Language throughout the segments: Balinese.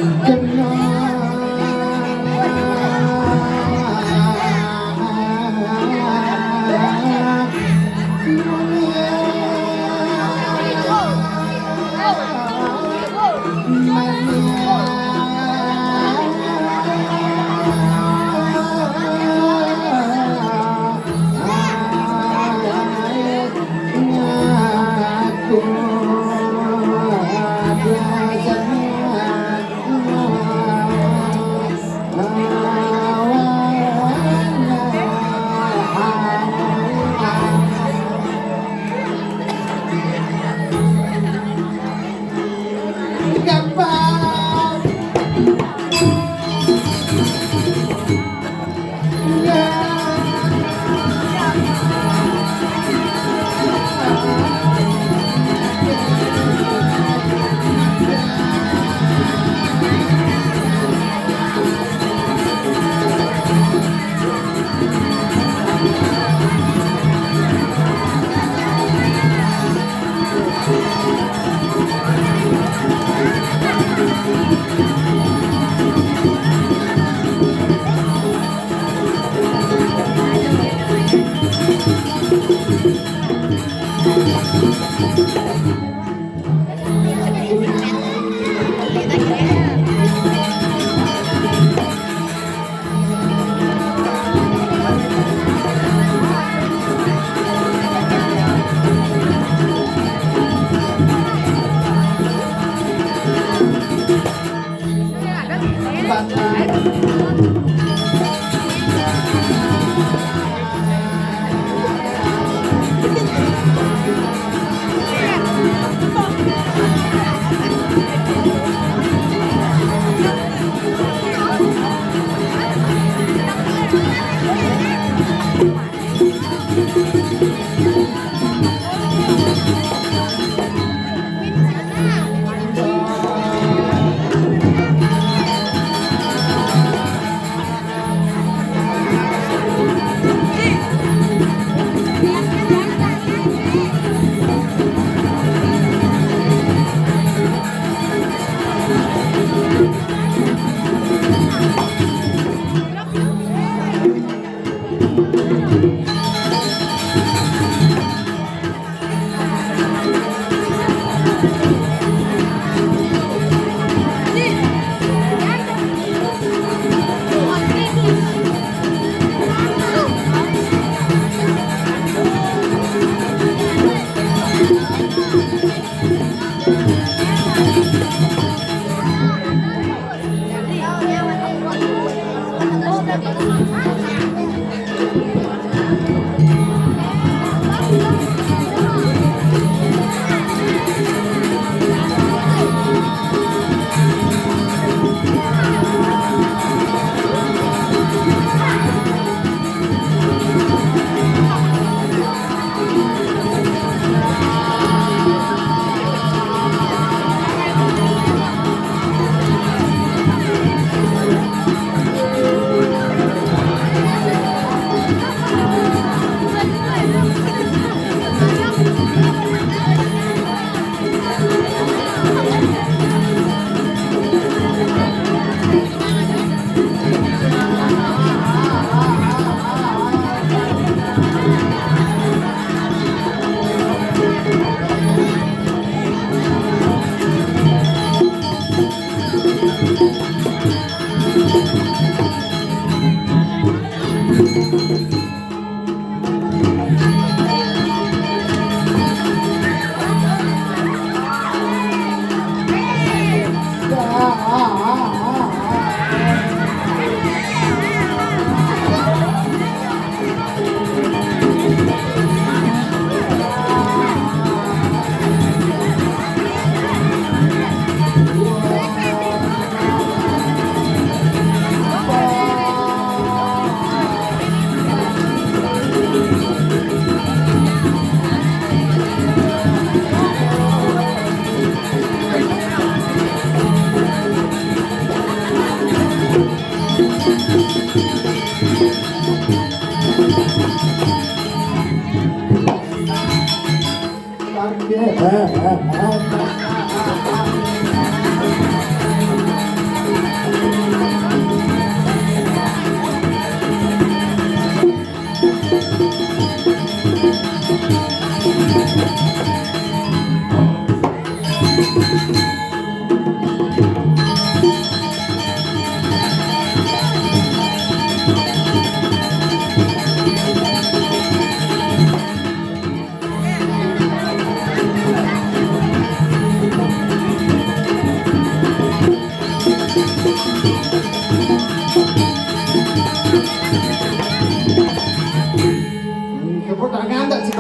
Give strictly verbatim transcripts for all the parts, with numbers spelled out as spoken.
Thank you.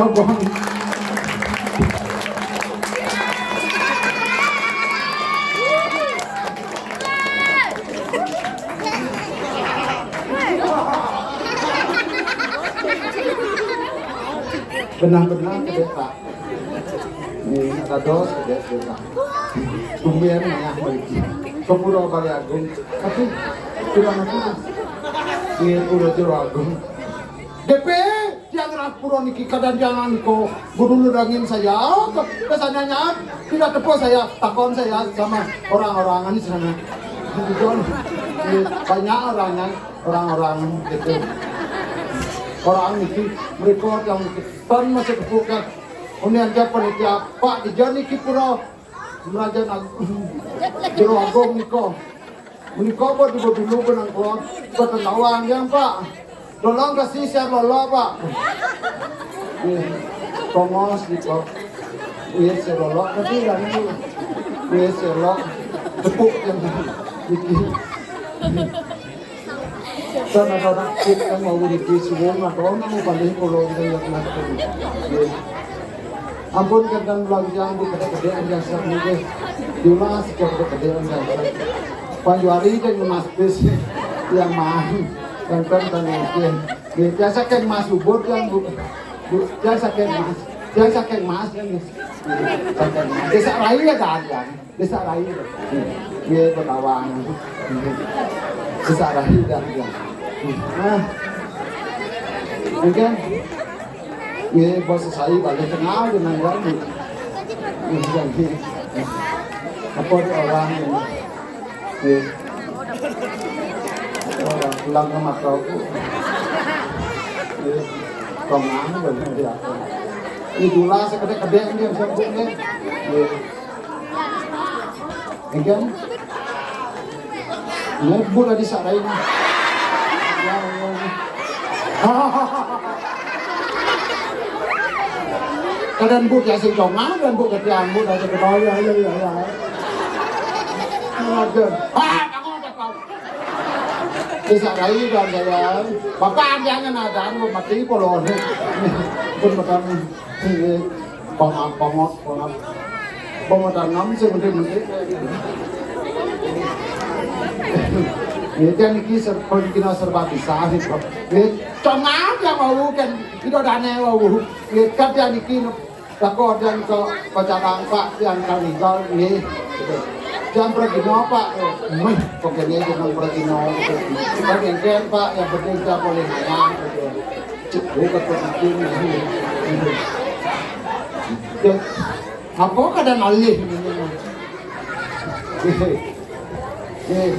Abang. Benah-benah kedek, Pak. Ni, dados kedek, kedek, Pak. Tumben mangah mriki. Ka Pura Balé Agung. Tapi, kurang aku. Ni, Pura Jero Agung. D P, tiang ngrah pura niki kadang tiang niko. Guru nerangin saya, ke, ke sananya, tidak tepat saya, takon saya sama orang-orangan di sana. Gitu. Ni, banyak orangnya, orang-orang gitu. Orang niki, mereka yang Tan masih kepukan. Ini aja panitia, Pak, di jani ki pura Raja Nag-, Jero Agung niko. Menika buat ibu dulu benang kuat. Buat lawan yang, Pak. Tolong kasih share lolo, Pak. Nih, tongos niko. Nih, share lolo. Nanti yang ini. Nih, share lolo. Tepuk yang ini. Kan ada anak kecil yang mau niki suwung, atau nang paling kalau yang yang nak. Nggih. Ampun, kadang belanjaan Bu, gedhe-gedhe anjang sak nggih. Diulah sejak gedhe-gedhe anjang sak. Panjuari kan Mas bis yang main. Kan kan kan nggih. Nggih, biasa kan Mas Ubud yang Bu. Bu, biasa kan Mas. Biasa kan Mas yang Mas. Biasa kan Mas. Desa Rai ya kan. Desa Rai. Nggih, Betawi. Desa Rai dah, ya. Nah. Mungkin nggih, bos saya balik kenal dengan gua, nggih. Nggih, nggih. Apa di orang ini? Nggih. Orang pulang ke mataku. Nggih. Kau mana benar ya? Itulah sekedek-kedek ini yang saya buat, nggih. Nggih. Engken? Nyebut tadi sak rai. Ya Allah. Kadang but ya sing congan, dan but ketian but aja ketawa, ya, ya, ya, ya. Aduh. Ah, kamu ada kau. Bisa rai dan saya. Bapak anjangnya nadan, lu mati polone. Pun makan. Pengap, pengap, pengap. Pengap tanam sing menteri-menteri. Ya, kan iki ser-, kena serba bisa, gitu. Ya, congan yang mau kan, itu dane mau. Ya, kan yang iki, tak ada yang ke Pacadang, Pak, yang kan tinggal, nih. Gitu. Yang pergi no, Pak, eh, meh, pokoknya jangan pergi no, gitu. Kan yang kan, Pak, yang penting kita boleh nanya, gitu. Cek, buka pergi, gitu. Ya, apa kadang alih ini? Eh, eh.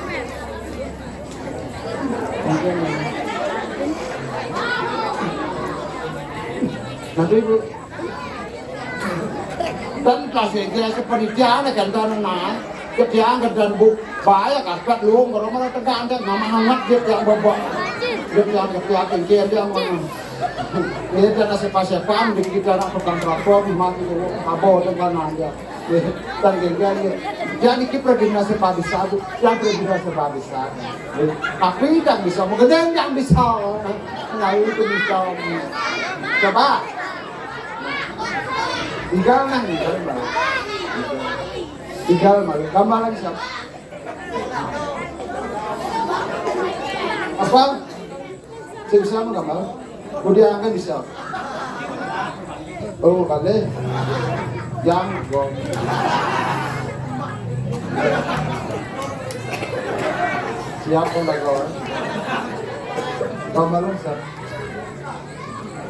Nanti, Bu. Dan kasih dia seperti dia, kan, dan nah, ke dia, ke dan Bu. Bahaya, kan, kat lu, kalau malah tegak, nanti mama hangat dia, yang bobok. Dia, dia, dia, dia, dia, dia, mana? Ini dia nasib pasiepan, di kita anak tukang rapor, mati dulu, abo, dengan aja. Tan genggan, ya. Dia niki pergi nasi padi sabu, dia pergi nasi padi sabu. Tapi tidak bisa, mau gedeng tidak bisa. Nah, itu bisa. Coba. Tinggal nah, tinggal malu. Tinggal malu. Gambar lagi siapa? Apa? Sing bisa mah gambar. Budi angkat bisa. Oh, kali. Yang gong. Siap kan, Pak Kawan? Gambar bisa.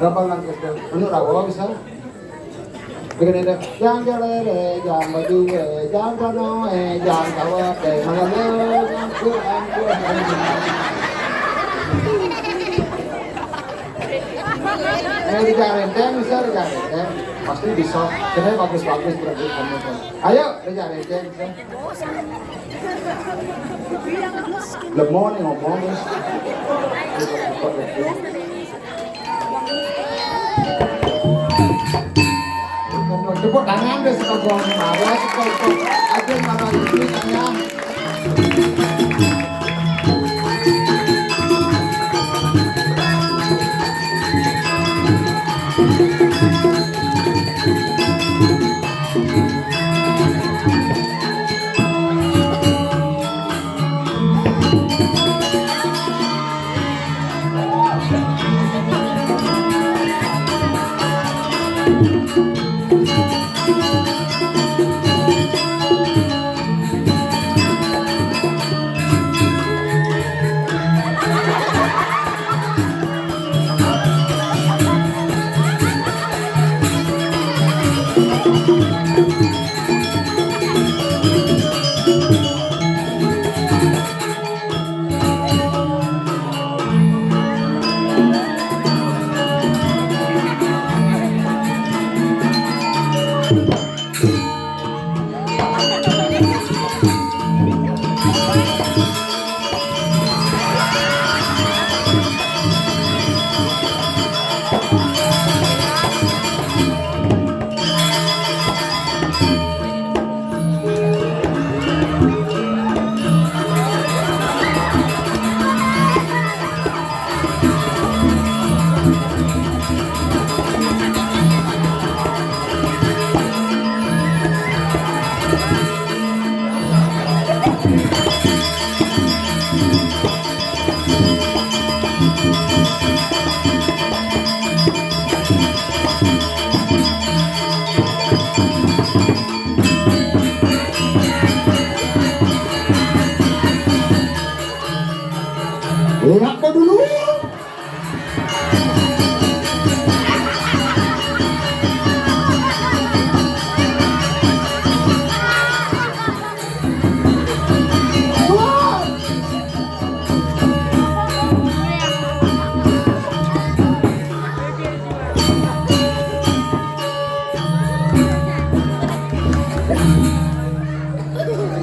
Gambar langkah. Anu rawa bisa. Begini deh, jang jalere, jang bajuwe, jang kanoe, jang kawate, malale, jang kuan, kuan. Eh, di Jang Renteng bisa, di Jang Renteng. Pasti bisa. Kena bagus-bagus berarti kamu tuh. Ayo, di Jang Renteng bisa. Lemon yang ngomong. Tepuk tangan deh, sekeluarga. Mari, sekeluarga. Aja, mari, ini, ya. Lihat dulu.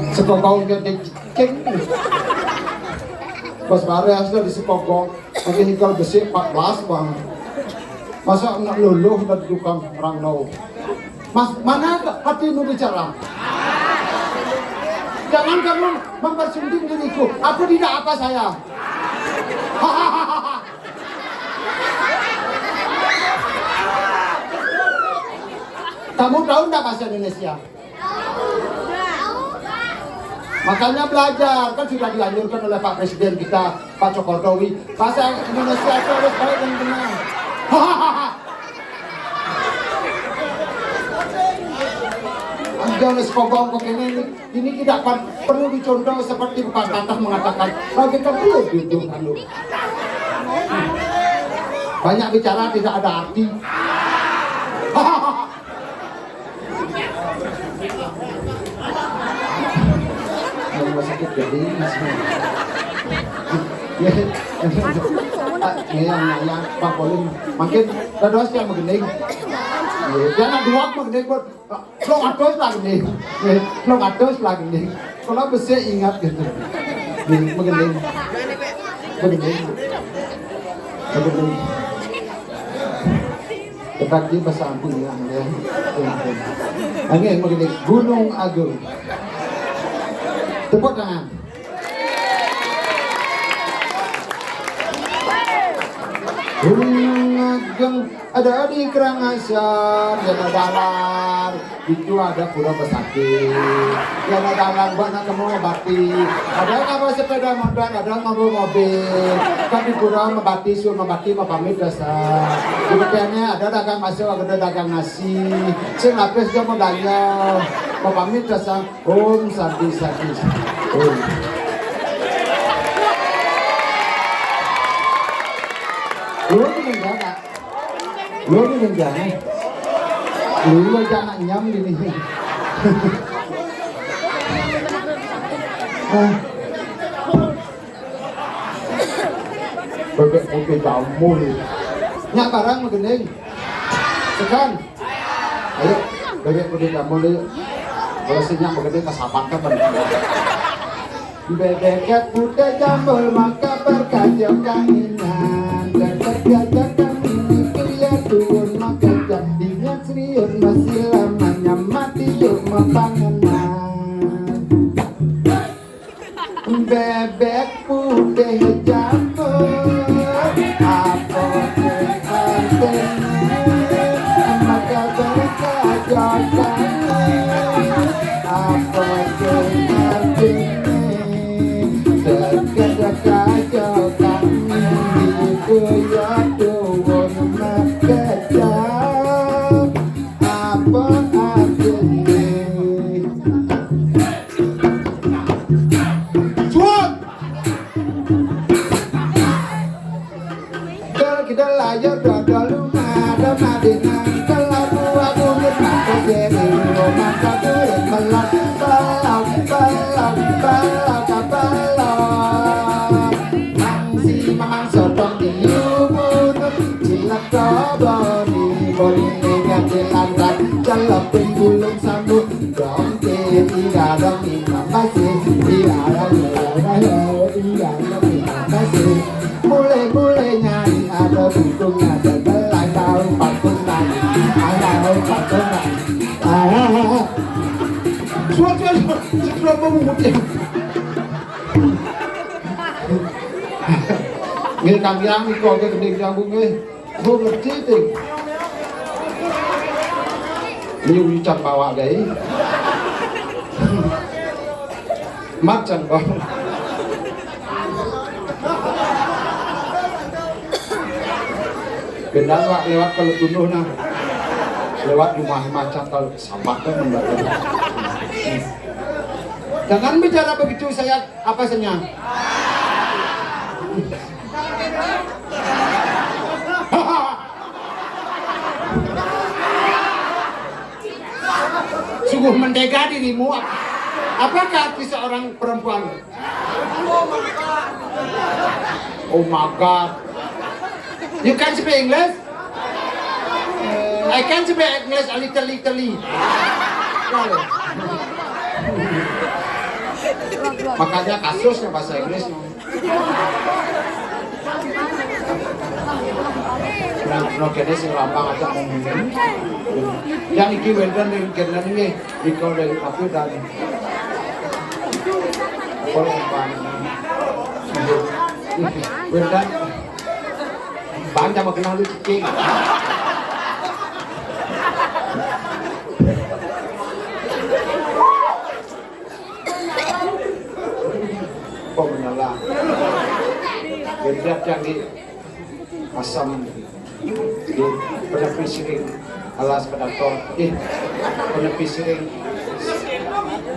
Sekokong gede ceng. Pas bare asli di sekokong. Lagi hingkal besi empat belas bang. Masa nak luluh dan tukang orang nau. Mas, mana hati nu bicara? Jangan kamu mempersunting diriku. Aku tidak apa saya. Kamu tahu nggak bahasa Indonesia? Makanya belajar, kan sudah dianjurkan oleh Pak Presiden kita, Pak Jokowi. Bahasa Indonesia itu harus baik dan benar. Jangan sekobong begini, ini, ini tidak per- perlu dicontoh seperti pepatah mengatakan, bagi kedua jujur anu. Banyak bicara tidak ada arti. Rumah sakit jadi masih. Ya, ya, ya. Ah, ya, ya, ya, Pak Polin. Makin dados yang begini. Ya, jangan dua begini, Bos. Lo atus lah gini. Ya, lo atus lah gini. Kalau besi ingat gitu. Nih, begini. Begini. Begini. Tetapi bahasa ampun ya, ya. Angin begini, Gunung Agung. Tepuk tangan. Gunung Agung ada di Karangasem, ya ada dalan. Itu ada pura besakit. Ya ada dalan, buat nak kamu bati. Ada kapal sepeda motor, ada nganggo mobil. Kan di pura mabati, suruh mabati, mapamit dasar. Di Kepiannya ada dagang bakso, ada dagang nasi. Sing lapis dia mau daya. Mapamit dasar. Om Santi Santi. Om. Lu ini enggak, Kak? Lu ini enggak, eh? Lu aja anak nyam gini. Ah. Bebek putih jamur. Nyak barang magending. Sekan. Ayo, bebek putih jamur yuk. Kalau sinyal magending kasapan kan bener. Bebek putih jamur maka berkaca kangenan. Berkaca kangenan itu ya tuun maka ingat serius masih lamanya mati yuk mapanganan. Bebek putih jamur, apa ke artine? Maka berkaca kangen, apa ke artine? Dekat-dekat kangen, diguyur tuun makecap, apa artine? Suwun. Dol kidul ayo dodol lunga, ada Madinah, kelabu abu nyemak, koseri rumah, kaburin melok, pelok, pelok, pelok, pelok. Mangsi mamang sotong diubun, cilek koboni, boni ingat dilantak, celepin bulung sambut, dong, iya dong, Imam Basir, iya dong, iya dong, iya dong, Imam Basir. Mulai-mulai nyari ada bukunya, ada belai tahu patungan, ada patungan. Ah, suat, suat, suat, suat, pemuda. Nggih, tangkiang niku nggih gending nyambung nggih. Bu ngerti, Ting. Ini ulican bawa gae. Macam kau. Gendang wak lewat kalau tunduh nah. Lewat rumah macam kalau sampah tu membaca. Jangan bicara begitu, saya apa senya? Sungguh mendega dirimu. Apakah arti seorang perempuan? Oh my God. You can speak English? I can speak English a little, little. Makanya kasusnya bahasa Inggris. Nah, no kene sing lambang aja ngomong. Yang iki wénten ning kene nggih, nika dari aku dan apa lambang. Wénten. Bang, jangan kenal lu, cicing. Pemenelan. Gedak yang di asam. Di penepi siring. Alas pedator. Ih, penepi siring.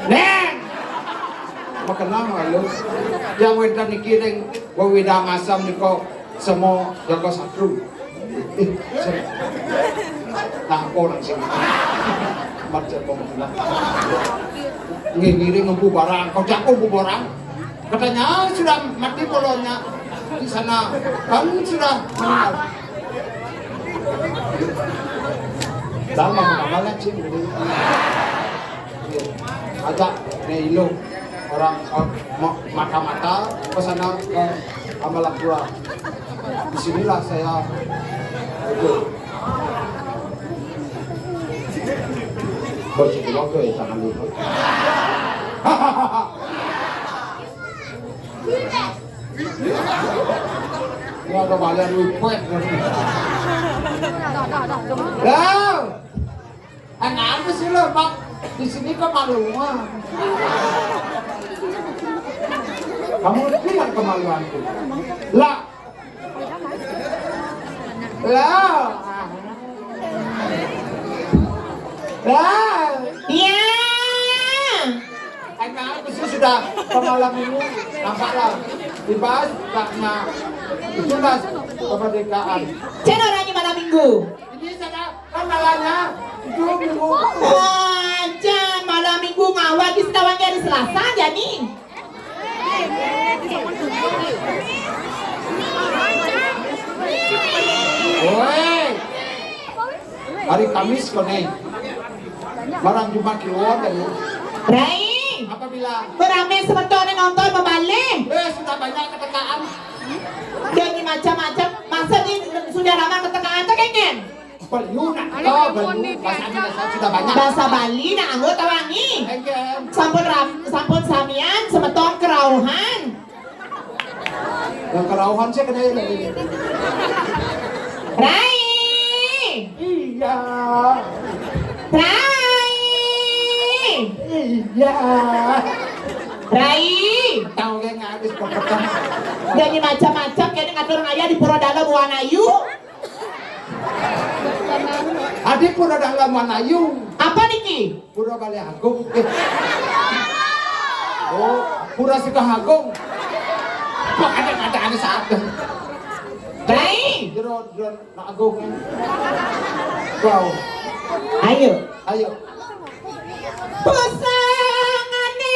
Neng! Makenang lalu. Yang wénten niki ning wewidang asam nika. Semua jaga satu. Ih, sem- Nah, orang sini. Macam pemuda. Ngiring ngempu barang, kau jago ngempu barang. Katanya sudah mati polonya di sana. Kan sudah meninggal. Dalam mana sih? Ajak ne ilo orang, eh, ma- mata-mata ke sana ke Amalapura. Di sinilah saya itu. Baju keluarga ya, jangan lupa. Ini ada balian lupet. Ya. Anak apa sih lo, Pak? Di sini kemaluan. Kamu lihat kemaluanku. Lah. Lah. Lah. Iya. Anak apa sih sudah ke malam ini? Nampaklah. Dibahas, kaknya. Itulah kemerdekaan. Channel lagi malam minggu. Ini sana kan malamnya itu minggu. Aja malam minggu ngawal di Sitawangnya hari Selasa jadi. Woi. Hari Kamis kone. Malam Jumat keluar dari. Rai. Apabila. Berame semeton nonton membalik. Eh, sudah banyak ketekaan. Jadi macam-macam. Masa ni sudah lama ketekaan tu kengen? Belum nak. Oh, belum. Bahasa Indonesia sudah banyak. Bahasa Bali nak anggo tawangi. Kengen. Sampun ram, sampun samian semeton kerauhan. Yang kerauhan saya kena ini. Rai. Iya. Rai. Iya. Rai. Tahu kayak ngadis pepetang. Jadi macam-macam kayak ngatur ngaya di Pura Dalam Wanayu. Adi Pura Dalam Wanayu. Apa niki? Pura Bale Agung. Eh. Oh, Pura Sigah Agung. Kok ada ada ada saat. Rai. Jero jero Agung. Wow. Ayo. Ayo. Pusangane.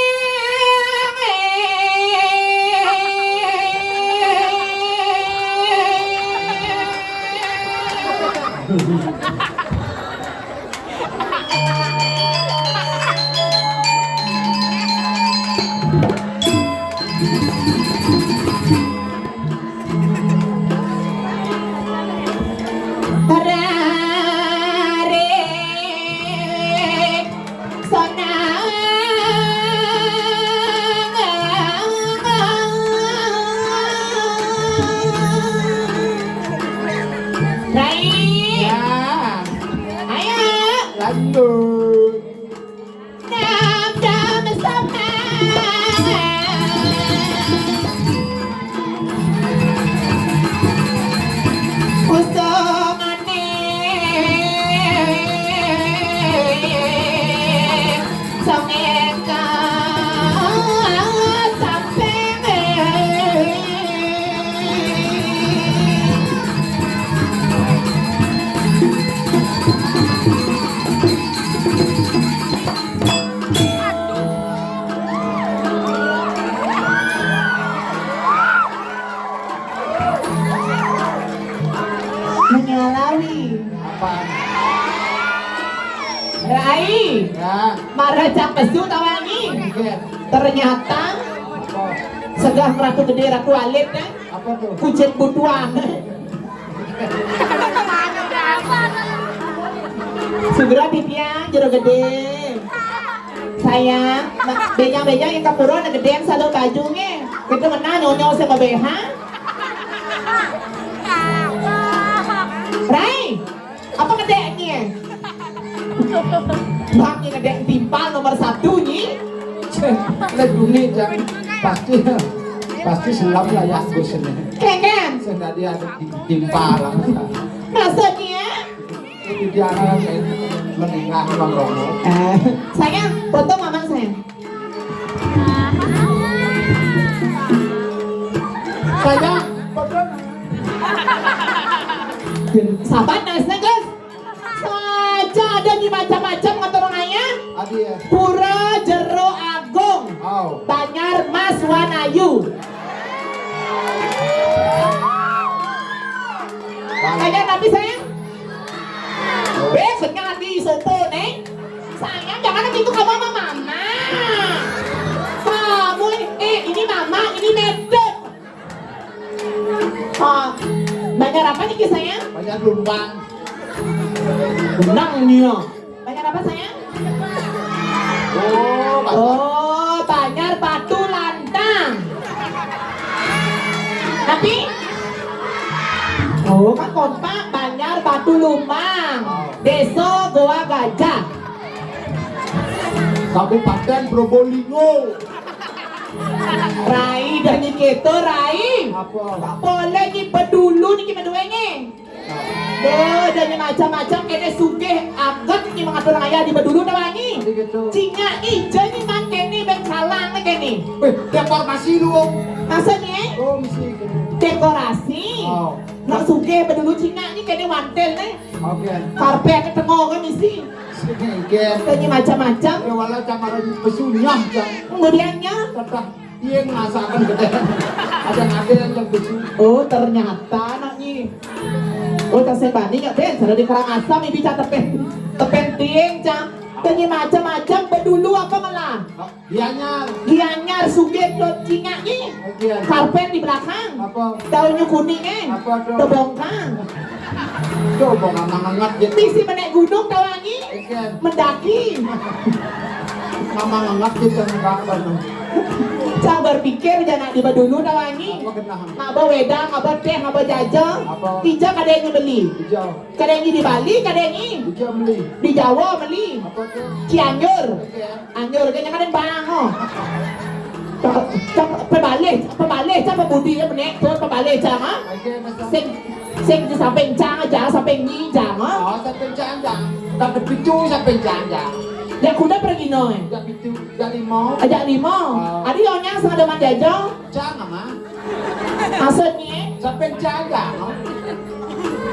Cak pesu tawangi. Ternyata segah Ratu Gede, Ratu Alit, eh. Apa tuh? Kucit butuan. Segera pipian jero gede. Sayang, ma-, bejang-bejang yang kapura na gede yang salo bajunge. Kita menang nyonyo sama B H. Rai, apa gedenya? Bang, ini gedek timpal nomor satu, Nyi. Cek, lek bumi, Jang. Pasti, pasti selam lah ya, Gus, ini. Kengken. Sing tadi ada di timpal lah. Maksudnya? Ini dia, mendingan Bang Romo. Eh, sayang, foto Mamang, sayang. Sayang, foto. Sahabat, nice, Gus. Saja ada di macam-macam ngatur ayah. Adi ya. Pura Jero Agung. Oh. Banjar Mas Wanayu. Banjar tapi, sayang. Oh. Eh, senyal di sopo, Neng. Sayang, jangan gitu kamu sama mama. Kamu, eh, ini mama, ini medek. Ah, banjar apa nih, sayang? Banjar Lumbang. Menang nih, ya. Banjar apa, sayang? Oh, Banjar. Oh, Banjar Batu Lantang. Tapi, oh, kan kompak, Banjar Batu Lumbang. Oh. Desa Goa Gajah. Kabupaten Probolinggo. Rai, dah niki to, Rai. Apa? Tak boleh ni bedulu niki bedue ni. Duh, dah ni macam-macam kene sugih aget ni mengatur ayah di bedulu dah wangi. Jadi gitu. Cingak ija ni man kene ben kalang ni kene. Weh, dekorasi lu, Om. Maksudnya? Oh, mesti gitu. Dekorasi. Oh. Nak sugih bedulu cingak ni kene wantel ni. Oke. Karpet tengok kan mesti. Oke. Kene macam-macam. Ya, wala camaran pesunyah, Jang. Kemudiannya? Tetap Iya, ngerasakan gedeng. Ada-ada yang lucu. Oh, ternyata anaknya. Oh, tasik bani nggak, Ben? Sudah di Karangasem, ibi cak tepen. Tepen tieng, cak. Tanya macam-macam, bedulu apa malah? Gianyar. Gianyar, sugih, dot cingak ni. Oke. Karpet di belakang. Apa? Daunnya kuning, eh. Apa tuh? Tebongkang. Coba ngomong ngengat gitu. Misi menek gunung tawangi. Iya. Mendaki. Ngomong ngengat gitu, enggak apa tuh. Cang berpikir, jangan di bedulu tawangi. Apa genah? Ngaba wedang, ngaba teh, ngaba jaja. Apa? Ija kadanya beli. Ija. Kadanya di Bali, kadanya. Ija beli. Di Jawa beli. Apa tuh? Cianjur. Iya. Anjur ke jangan bang, oh. Cak, cak, pebalih, pebalih, cak pebudi ya, menek, tuh pebalih, cak, ha? Oke, betul. Sing, sing di samping cang, jangan samping ni, cang, ha? Oh, samping cang, cang. Tak ada pintu, samping cang, cang. Ya, kuda pergi, no, eh? Ya, pintu, ya, lima. Ajak lima. Oh. Adi, onyang, sengaja manjaja. Cang, ama. Maksudnya? Sampai jaga, no?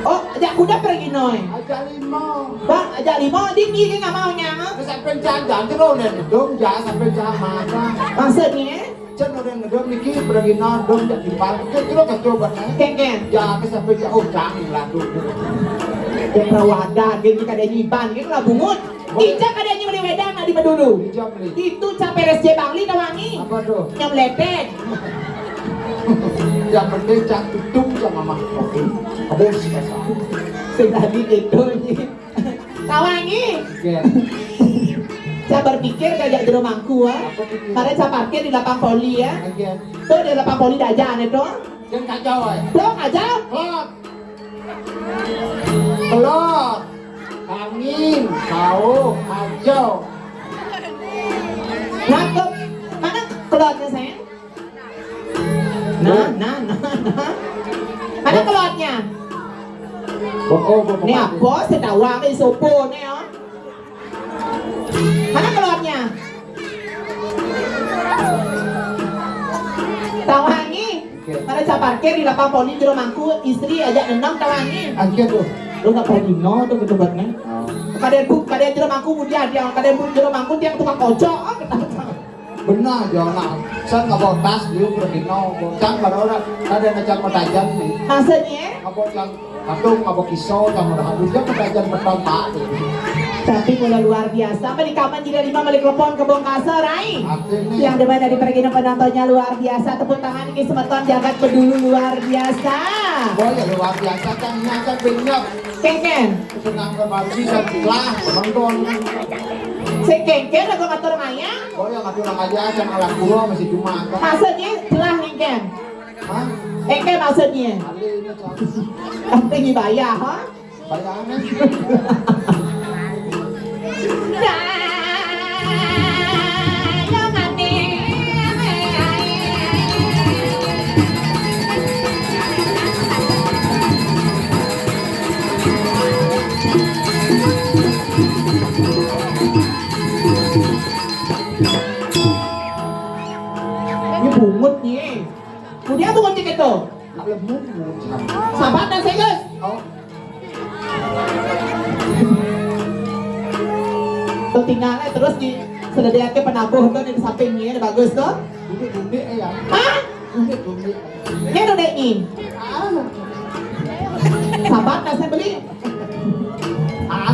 Oh, ajak kuda pergi, no, eh? Ajak lima. Bang, ajak lima, dinggi ke nggak mau, nyang, ah? Sampai jaga, terus udah ngedom, ya, sampai jaga mata. Maksudnya? Cen udah ngedom, niki pergi no, dom, jadi balik. Ke, terus ke coba, eh? Ken, ken. Ya, ke sampai jauh, cang, lalu. Ke perawadan, ke kita ada nyiban, gitu lah, bungut. Ija kadanya beli wedang nak di bedulu. Ija beli. Itu cak peres je Bangli tawangi. Apa tuh? Nyam letek. Yang penting cak tutung sama mah. Oke. Habis kata. Sing tadi gitu, ini. Tawangi. Oke. Cak berpikir kayak jero mangku, ah. Apa pikir? Karena cak parkir di lapang poli, ya. Oke. Tuh di lapang poli dah aja, aneh tuh. Yang kacau, eh. Tuh aja. Klot. Kelot, angin, kau, hijau. Nah, ke, mana kelotnya, sayang? Nah, nah, nah, nah. Mana kelotnya? Oh, oh, oh, ini apa? Saya tahu, ini sopo nih, ya. Mana keluarnya? Tawangi. Oke. Pada cak parkir di lapang poli jero mangku, istri ajak nenang tawangi. Angke tuh. Lu nggak pergi no tuh ke tempatnya. Oh. Kadang bu, kadang jero mangku mudian dia, kadang bu jero mangku dia tukang kocok. Oh, kenapa? Benar, jangan. Saya nggak bawa tas, dia pergi no. Cang baru orang, ada macam pedagang nih. Maksudnya? Nggak bawa cang. Kadung apa kisau sama dah habis dia ketajan petang tak tu. Tapi mula luar biasa, beli kapan jilid lima beli kelepon ke Bongkasa, Rai. Artinya. Yang demen dari pergi penontonnya luar biasa, tepuk tangan ini semeton jagat Bedulu luar biasa. Oh ya luar biasa, kan nyata benyap. Kengken. Senang kembali dan lah penonton. Sing kengken aku ngatur ngaya. Oh ya ngatur ngaya, jangan alah kuro masih cuma. Maksudnya telah kengken. Hah? Kengken maksudnya. Kali ini, Cak. Tapi ini bayar, ha? Bayangan. Ini bungut nih. Kemudian bungut dikit tuh. Kalau bungut. Sabar dan serius. Oh. Tuh tinggal, eh, terus di seledek ke penabuh tuh di sampingnya, bagus tuh. Bunyi-bunyi, eh, ya. Hah? Bunyi-bunyi. Ini udah ini. Ah. Sabar, nasi beli. Ah.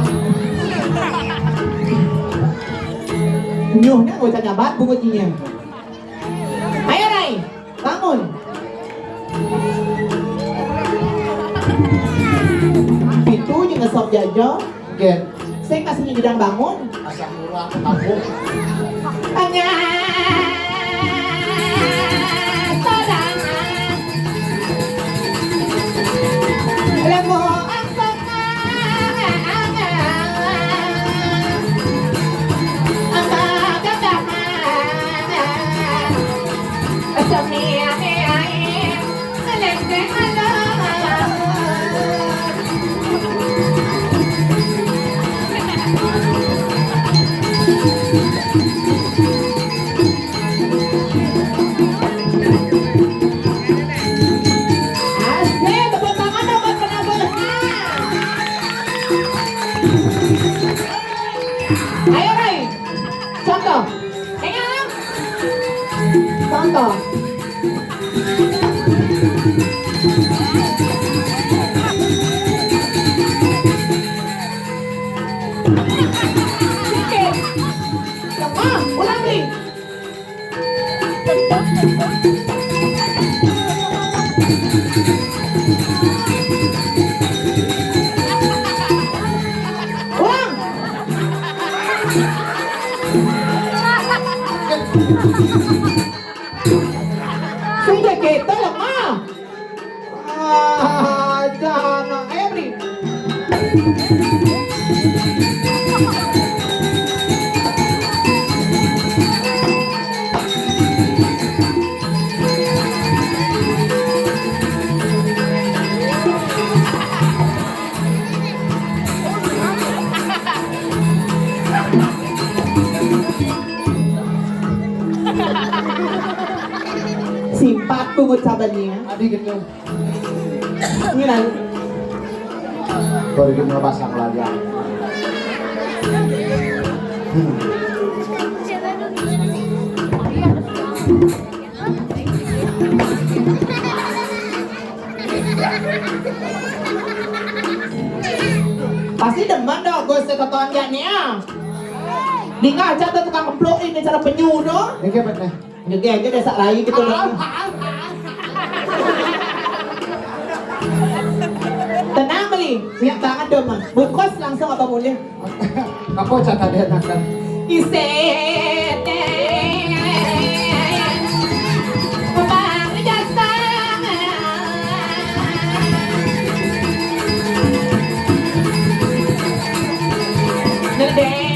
Nyuhnya nggak usah nyabat bunyinya. Ayo, Rai. Bangun. Pitu jeung ngesop jajo. Gen. Sing kasih nyidang bangun. Asam murah aku tabung. Hanya sodangan. Lemu angkot. Asik, tepuk tangan dong buat penabelnya. Ayo, Rai. Contoh. Ayo. Contoh. Oke. Lemah, ulang, Ri. Ulang. Sudah kita lemah. Ah, jangan, Eri. Simpat pungut sabannya. Adi gitu. Ini lagi. Baru kita pasang lagi. Hmm. Pasti demen dong, gue seketon gak nih ya. Di ngaca tuh tukang kemplok ini cara penyu tuh. Ini kayak nih. Jadi aja deh sak rai gitu loh. Tenang beli, siap banget dong mas. Bungkus langsung apa mulih? Kapo cata dia nakan. Isete. Bang jasa. Nendeng.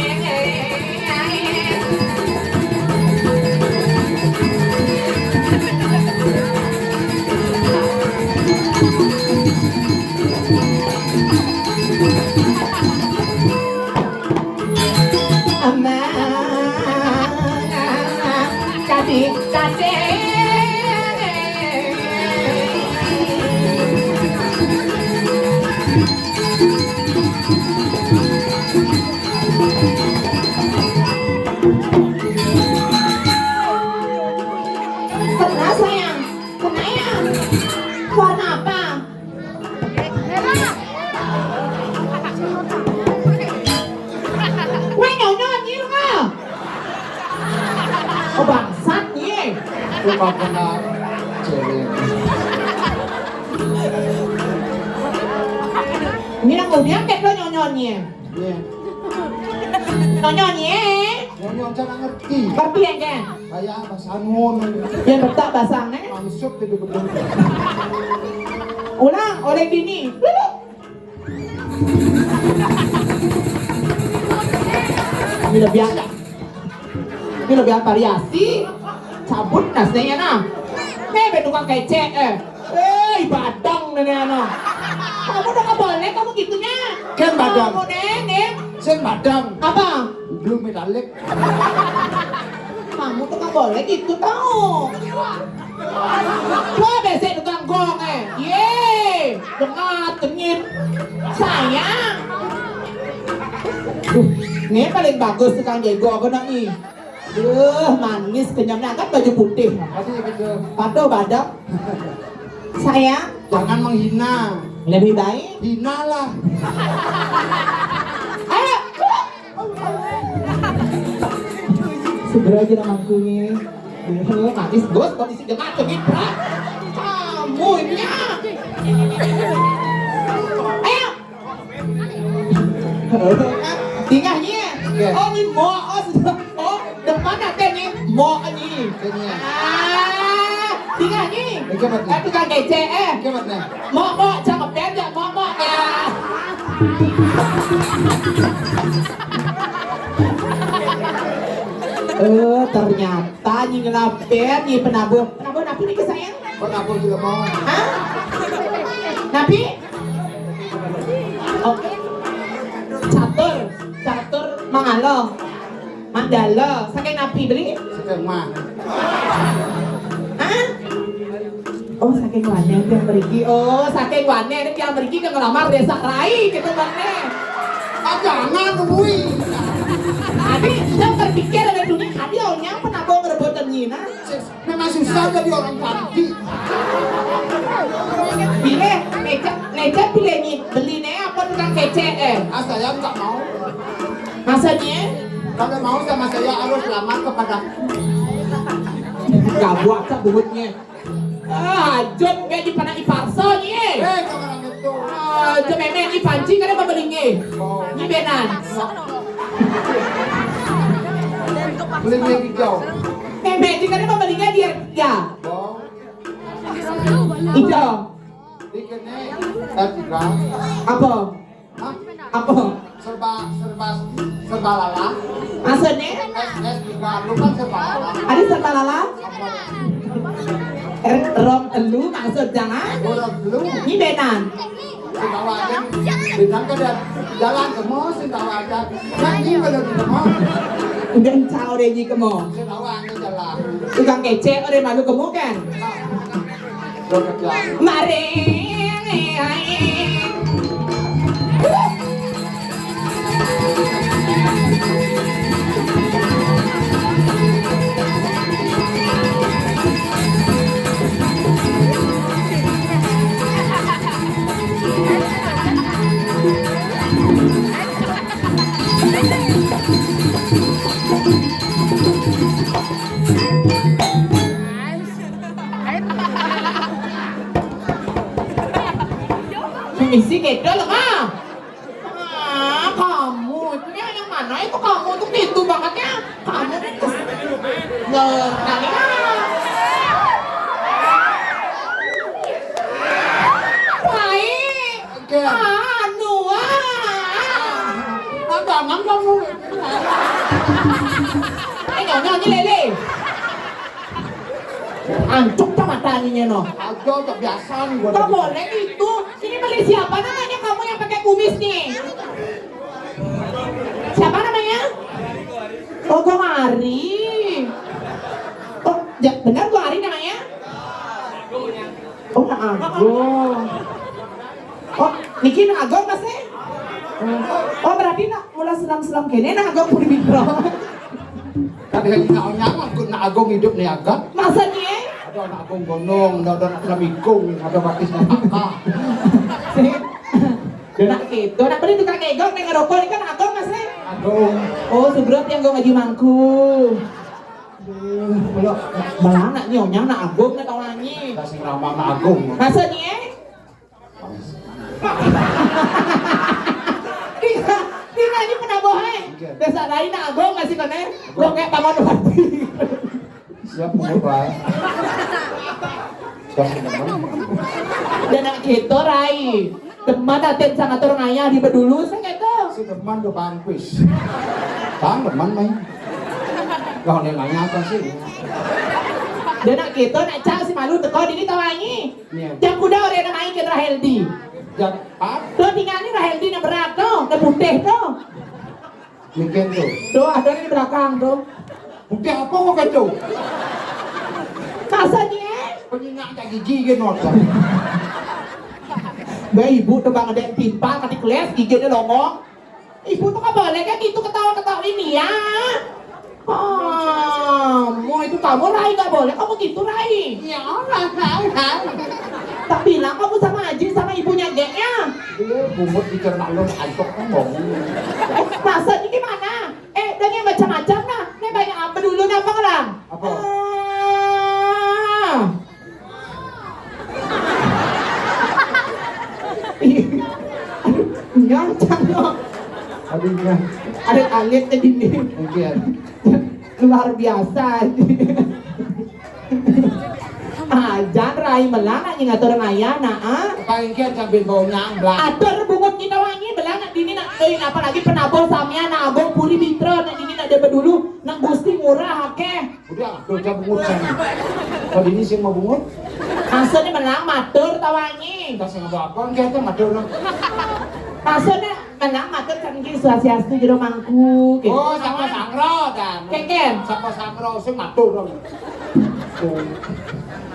Amang, kasih, kasih. Pernah sayang, pernah ya? Warna apa? Tukang kena cewek. Ini nang udah kayak lo nyonyonye. Iya. Nyonyonye. Nyonyon cara ngerti. Ngerti ya, Ken? Kayak basangun. Ya, betak basangnya. Maksud itu betul. Ulang, oleh gini. Ini lebih ada. Ini lebih variasi. Cabut nasnya, nah. Nih, ben tukang kecek, eh. Eh, badang nenek, nah. Kamu udah nggak boleh, kamu gitunya. Ken badang. Kamu, Neng, Neng. Sen badang. Apa? Belum medalek. Kamu tuh nggak boleh gitu, tahu. Wah, besek tukang gong, eh. Ye, dengar, dengin. Sayang. Duh, ini paling bagus tukang jago aku nak ni. Duh, manis, kenyamnya, angkat baju putih. Patuh, badang. Sayang. Jangan menghina. Lebih baik. Hinalah. Ayo, keluar. Segera aja namangkunya. Duh, manis, bos, kondisi jemaat, demi, bro. Kamu ini, ya. Ayo. Tinggal ni, ya. Oke. Oh, ni mau, oh, sudah. Oh, depan ada ni, mau ni. Ini. Ah, tinggal ni. Ini cepat ni. Eh, tukang kecek, eh. Cepat ni. Mok, mok, cakep banget, mok, mok. Ah. Eh, ternyata ni ngelapet ni penabur. Penabur apa ni, sayang? Penabur juga mau. Hah? Napi? Oh. Catur, catur mangalo. Mandala, saking napi beli? Saking mah. Hah? Oh, saking wane tiang mriki. Oh, saking wane ini tiang mriki ke ngelamar desa rai gitu, Bang, nih. Ah, jangan, Bui. Tadi saya berpikir ada dunia kali, oh, nyampe nabo ngerebut nyina. Memang susah jadi orang panti. Bile, lecet, lecet bile ni, beli ni apa tukang kecek, eh? Ah, saya nggak mau. Maksudnya? Kalau mau sama saya harus lamar kepada. Gak buat, Kak, buhutnya. Ah, jom gaji pada iparso ni, eh. Eh, jangan gitu. Ah, jom meme ni panci kada babalinge. Oh. Ni benan. Beli hijau. Meme ni kada babalinge dia. Ya. Oh. Hijau. Dikene S tiga. Apa? Hah? Apa? Serba, serba, serba lala. Maksudnya? S, S tiga, lu kan serba lala. Ada serba lala? Apa? Er, rom telu maksud jangan? Oh, rom telu. Ini benan. Sing bawa aja. Benan ke dia. Jalan ke mall, sing bawa aja. Kan ini kalau di mall. Udah encau deh, Ji, ke mall. Sing bawa aja jalan. Tukang kecek, udah malu ke mall, kan? Nah. Mari. Misi gitu loh, Kak. Ah, kamu itu ya yang mana itu kamu tuh gitu bangetnya. Kamu tuh kes-, nggak, nggak lihat. Baik. Oke. Anu, ah. Dagangan kamu. Eh, nyonya, ini lele. Ancuk tak mata aninya, no. Aja, tak biasa nih gua. Nggak boleh gitu. Ini beli siapa namanya kamu yang pakai kumis nih? Siapa namanya? Oh, Gong Ari. Oh, ja-, benar Gong Ari namanya? Oh, Nak Agong. Oh, niki Nak Agong, Mas, eh? Oh, oh, berarti nak mula selam-selam kene Nak Agong pun bintro. Tadi hari nak nyamuk, Nak Agong hidup nih, Agong. Maksudnya? Ada Nak Agong gunung, ada, ada Nak Lemikung, ada batis Nak Baka. Sih. Dia nak gitu. Nak beli tukang kegong, neng ngerokok, ini kan Agong, Mas, eh? Agong. Oh, sugrot yang gue ngaji mangku. Kalau malah nak nyonyang nak agung nak tawangi. Kita sing ramah nak agung. Rasanya eh? Tinggal, tinggal ini pernah bohong. Oke. Desa lain nak agung masih kena. Lo kayak paman mati. Siap mau, Pak. Siap mau. Dan nak kita rai. Demen atin sang atur ngayah di bedulu sing itu. Si demen do bangkuis. Bang demen main. Lah ning ngayah apa sih? Dia nak kita nak cak si malu teko dini tawangi. Iya. Jang kuda orang nak main ke Raheldi. Jang apa? Tuh tinggal ni Raheldi nak berat tuh, nak putih tuh. Mungkin tuh. Tuh ada di belakang tuh. Putih apa kok kacau? Masa ni eh? Penyingak cak gigi ke not. Bah ibu tuh bang ada yang timpal kati keles gigi dia longok. Ibu tuh nggak boleh kan gitu ketawa-ketawa ini ya. Oh, mau itu kamu Rai nggak boleh kamu gitu Rai. Ya Allah, Rai, Rai. Tak bilang kamu sama Aji sama ibunya Gek ya. Iya, bungut dicerna lu antok kan ngomong. Eh, masa ini gimana? Eh, dan yang macam-macam nah. Ini banyak apa dulu nih apa orang? Apa? Ah. Aduh, nyangcang loh. Aduh, ya. Ada alit tadi nih. Oke. Luar biasa. Ah, jangan rai melana yang ngatur ngaya nah ah. Pangkian sambil bau nyang belak. Atur bungut kita wangi belana dini nak eh apalagi penabur samia nak agung puri bitra nak dini nak dia bedulu nak gusti murah akeh. Udah, kerja bungut sana. Kalau ini sih mau bungut? Maksudnya menang matur tawangi. Kita sing apa-apa, enggak ada matur no. Maksudnya menang matur kan gini swastiastu jero mangku gitu. Oh, sapa sangro dan. Keken. Sapa sangro sing matur dong. Tuh.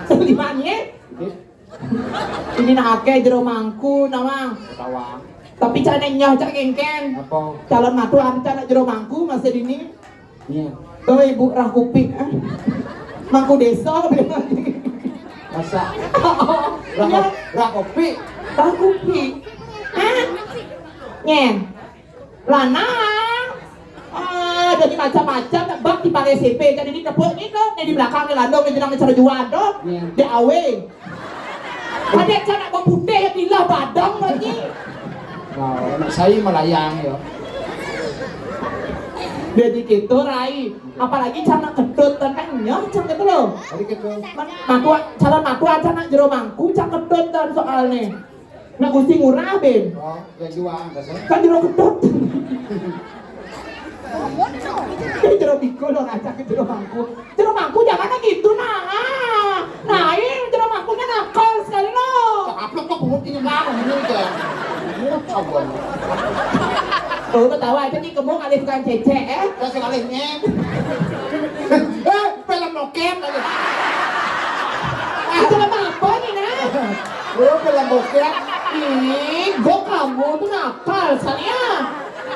Sing di mana? Ini. Ini nak akeh jero mangku nawang. Tawang. Tapi cak nek nyoh cak kengken. Apa? Calon matu ada cak nak jero mangku masa dini. Iya. Tuh ibu rah kupik ah. Mangku desa. Masa? Rah, iya. Rah kopi. Rah kupik. Hah? Nyen. Lanang. Ah, jadi macam-macam bak di pare C P kan ini tepuk ni tu, ni di belakang ni landung ni jenang cara jual tu. Iya. Dia awe. Ada cara bang putih yang gila badang lagi. Nah, anak saya melayang ya. Jadi gitu rai. Apalagi cara ketut kan kan nyoh cara gitu loh. Tadi ketut. Matua, calon matua cara nak jero mangku cara ketut kan soalnya. Nak gusti murah ben. Oh, yang jual dasar. Kan jero ketut. Kan jero biko lo ngacak ke jero mangku. Jero mangku jangan gitu nah. Nah, ini jero mangkunya nakal sekali lo. Apa kok bungut ini mah ini kan. Bungut coba. Oh, ketawa aja nih kamu ngalih tukang cecek eh. Terus ngalihnya. Eh, film bokep lagi. Itu apa apa nih nah? Lu film bokep. Ih, gua kamu tuh nakal, Sania.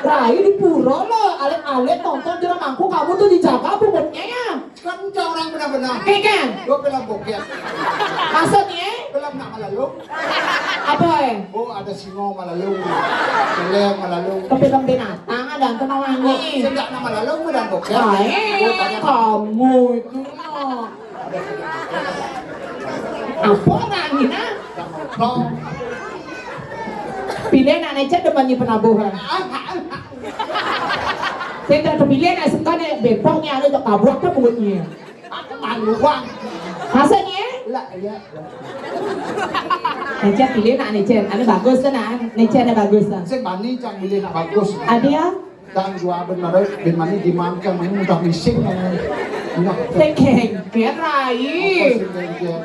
Rai di pura lo, alit-alit nonton jero mangku kamu tuh dijaga bobotnya ya. Kan orang benar-benar. Kayak kan? Gua film bokep. Maksudnya? Film nak malalung. Apa eh? Oh, ada singo malalung. Kelem malalung. Tapi film binatang ada yang kenal Oh, lagi. Sing nak malalung film bokep. Ah, eh, Oh, tanya kamu itu. Apa nak ni nah? Pilih nak necet depan ni penabuh. Saya tak terpilih nak suka ni bepok ni ada tak tabrak ke mulutnya. Malu bang. Masa ni eh? Lah ya. Necet pilih nak necet. Ada bagus tu nak. Necet ada bagus tu. Saya bani cang pilih nak bagus. Ada ya? Tang jua ben mari ben mani di man kang mani mudah mising nang. Nah. Tekeng kerai. Apa sih tekeng?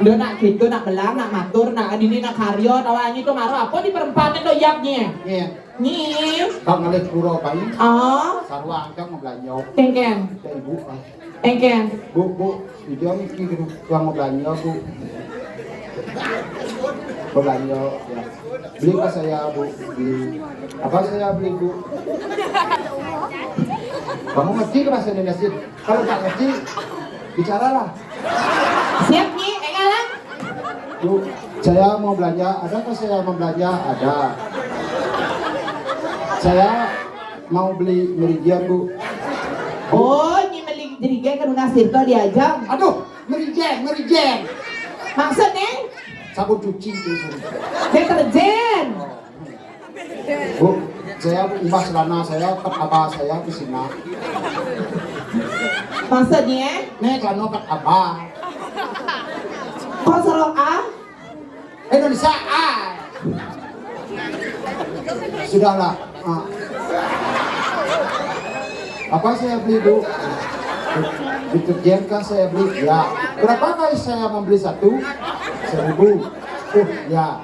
Dia nak gitu nak belang nak matur nak adini nak karyo tawa ni tu maro apa di perempatan tu yak ni. Iya. Ni. Bang ngalih pura pai. Ah. Sarwa angkang mau belanja. Tekeng. Ya ibu. Pai. Engken. Bu, Bu, dia niki gitu, tukang belanja, Bu. Belanja, ya. Beli ke saya, Bu. Beli. Apa saya beli, Bu? Kamu ngerti ke bahasa Indonesia? Kalau tak ngerti, bicaralah. Siap, Nyi. Enggak lah. Bu, saya mau belanja. Adakah saya mau belanja? Ada. Saya mau beli meridian, Bu. Oh, Nyi Kan unas sirto diajang. Aduh, merijen, merijen. Maksudnya? Sabun cuci itu. Deterjen. Bu, saya imbah celana saya, ket abah saya di sini. Maksudnya? Nih, celana ket abah. Kok sorok A? Indonesia, ah. Sudahlah. Ah. Apa saya beli, Bu? Deterjen kah saya beli? Ya. Berapa kali saya membeli satu? Seribu. Oh, ya.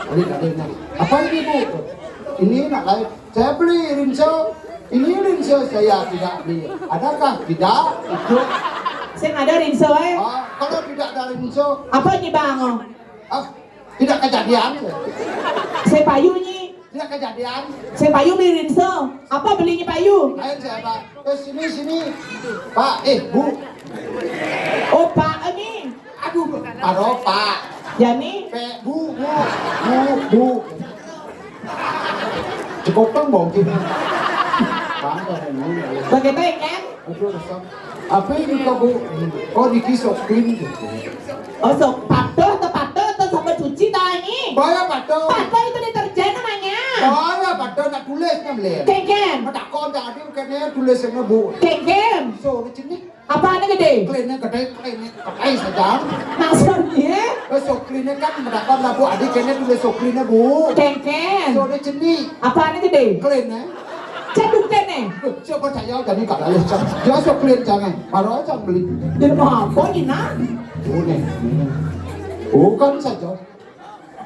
Beli adanya. Apa ini, Bu? Ini nak lain. Saya beli Rinso. Ini Rinso saya tidak beli. Adakah? Tidak. Itu. Sing ada Rinso, eh. Ah, kalau tidak ada Rinso. Apa ini, Bang? Ah, tidak kejadian. Saya payu ni. Tidak kejadian. Saya payu beli Rinso. Apa belinya payu? Lain saya, Pak. Eh, sini, sini. Pak, eh, Bu. Oh, Pak ni. Aduh, Pak, Pak. Jani? Pe, Bu, Bu. Bu, Bu. Cekotong bau kita. Bangga, Bu. Bagaimana, kan? Aduh, resep. Apa ini kok, Bu? Oh, niki sokrin. Oh, sok patuh, tepatuh, atau sama cuci tau ini? Boya patuh. Patuh itu deterjen namanya. Boya patuh, nak tulis namanya. Kengken. Matakon tadi kene tulis sama, Bu. Kengken. So, ini jenik. Apa ini gede? Kline gede, kline gede saja. Maksudnya? Eh, sokrin kan matakon lah, Bu. Adi kene tulis sokrin, Bu. Kengken. So, ini jenik. Apa ini gede? Kline. Ceduk kene. Loh, siapa percaya jadi kagak ya, Cang? Dia sok beliin jangan. Baru aja beli. Jadi mau apa ni, nak? Oh, nih. Oh, kan saja.